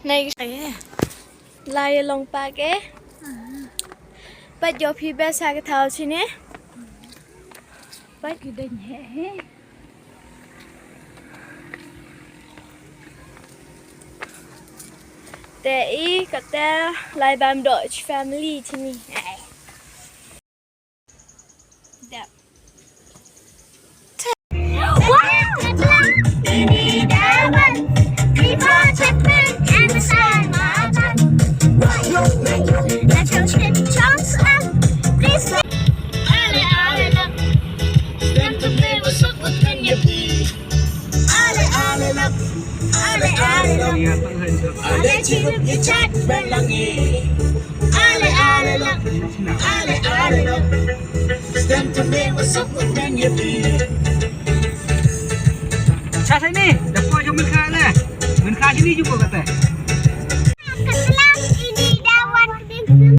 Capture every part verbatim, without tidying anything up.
Nei, eh. Lai long pa ke. Pat jo phi besa ke thau sini. Pat ki deng he he. Te i kata lai bam do family sini. Ai. Dep. Wow! Ini Darwin, Viva Chapman and the Star Matan. Let's go, let's go, let's go, let's go. Ale, ale, love. Stand to me, what's up with me, you be? Ale, ale, love. Ale, ale, love. Ale, chiruk, ye chat, belangi. Ale, ale, love. Ale, ale, love. Stand to me, what's up with me, you be? Cha sini, da poi jong Minkha le. Minkha sini juga kata. Ini Darwin.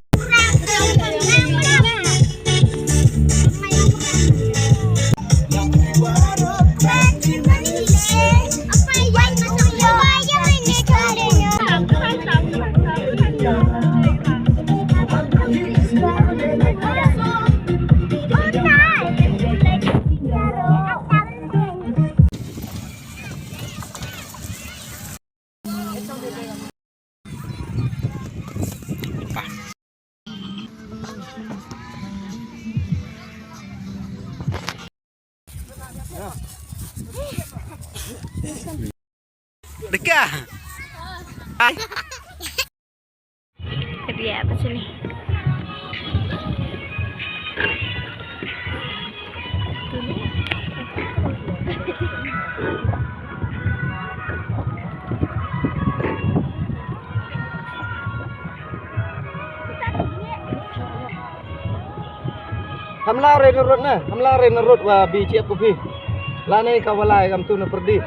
Deka. Hai. Dia apa sini? Hamla re narut na, hamla re narut wa bi chiap ku phi. Lane ka walai kam tu na perdi.